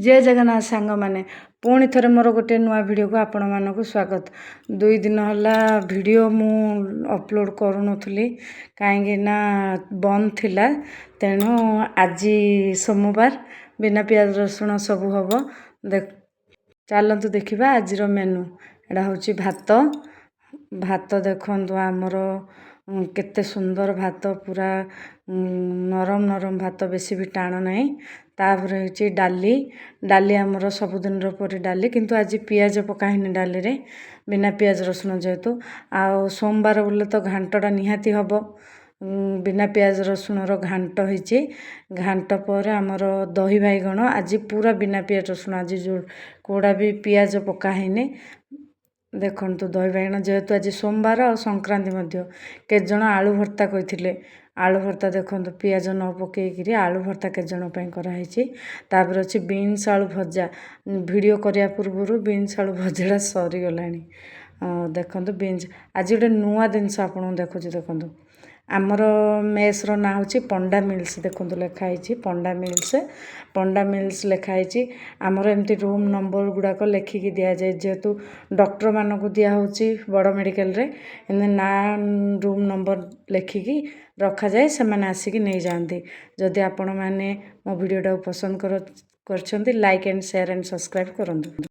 ଜୟ ଜଗନ୍ନାଥ ସାଙ୍ଗମାନେ, ପୁଣି ଥରେ ମୋର ଗୋଟିଏ ନୂଆ ଭିଡ଼ିଓକୁ ଆପଣମାନଙ୍କୁ ସ୍ୱାଗତ। 2 ଦିନ ହେଲା ଭିଡ଼ିଓ ମୁଁ ଅପଲୋଡ଼ କରୁନଥିଲି, କାହିଁକି ନା ବନ୍ଦ ଥିଲା। ତେଣୁ ଆଜି ସୋମବାର, ବିନା ପିଆଜ ରସୁଣ ସବୁ ହେବ। ଚାଲନ୍ତୁ ଦେଖିବା ଆଜିର ମେନୁ। ଏଇଟା ହେଉଛି ଭାତ। ଭାତ ଦେଖନ୍ତୁ ଆମର କେତେ ସୁନ୍ଦର ଭାତ, ପୁରା ନରମ ନରମ ଭାତ, ବେଶୀ ବି ଟାଣ ନାହିଁ। ତାପରେ ହେଉଛି ଡାଲି। ଡାଲି ଆମର ସବୁଦିନର ପରି ଡାଲି, କିନ୍ତୁ ଆଜି ପିଆଜ ପକା ହେଇନି ଡାଲିରେ, ବିନା ପିଆଜ ରସୁଣ ଯେହେତୁ। ଆଉ ସୋମବାର ବୋଲେ ତ ଘାଣ୍ଟଟା ନିହାତି ହେବ। ବିନା ପିଆଜ ରସୁଣର ଘାଣ୍ଟ ହେଇଛି। ଘାଣ୍ଟ ପରେ ଆମର ଦହି ବାଇଗଣ। ଆଜି ପୁରା ବିନା ପିଆଜ ରସୁଣ, ଆଜି ଯେଉଁ କେଉଁଟା ବି ପିଆଜ ପକା ହେଇନି। ଦେଖନ୍ତୁ ଦହି ବାଇଗଣ, ଯେହେତୁ ଆଜି ସୋମବାର ଆଉ ସଂକ୍ରାନ୍ତି ମଧ୍ୟ। କେତେଜଣ ଆଳୁ ଭର୍ତ୍ତା କହିଥିଲେ। ଆଳୁ ଭର୍ତ୍ତା ଦେଖନ୍ତୁ, ପିଆଜ ନ ପକେଇକିରି ଆଳୁ ଭର୍ତ୍ତା କେତେଜଣ ପାଇଁ କରାହେଇଛି। ତାପରେ ଅଛି ବିନ୍ସ ଆଳୁ ଭଜା। ଭିଡ଼ିଓ କରିବା ପୂର୍ବରୁ ବିନ୍ସ ଆଳୁ ଭଜାଟା ସରିଗଲାଣି। ଦେଖନ୍ତୁ ବିନ୍ସ। ଆଜି ଗୋଟେ ନୂଆ ଜିନିଷ ଆପଣଙ୍କୁ ଦେଖୁଛି। ଦେଖନ୍ତୁ, ଆମର ମେସ୍ର ନାଁ ହେଉଛି ପଣ୍ଡା ମିଲ୍ସ। ଦେଖନ୍ତୁ, ଲେଖା ହେଇଛି ପଣ୍ଡା ମିଲ୍ସ। ପଣ୍ଡା ମିଲ୍ସ ଲେଖା ହେଇଛି। ଆମର ଏମିତି ରୁମ୍ ନମ୍ବର ଗୁଡ଼ାକ ଲେଖିକି ଦିଆଯାଏ, ଯେହେତୁ ଡକ୍ଟରମାନଙ୍କୁ ଦିଆହେଉଛି ବଡ଼ ମେଡ଼ିକାଲରେ। ଏମିତି ନାଁ, ରୁମ୍ ନମ୍ବର ଲେଖିକି ରଖାଯାଏ, ସେମାନେ ଆସିକି ନେଇଯାଆନ୍ତି। ଯଦି ଆପଣମାନେ ମୋ ଭିଡ଼ିଓଟାକୁ ପସନ୍ଦ କରିଛନ୍ତି, like and share and subscribe କରନ୍ତୁ।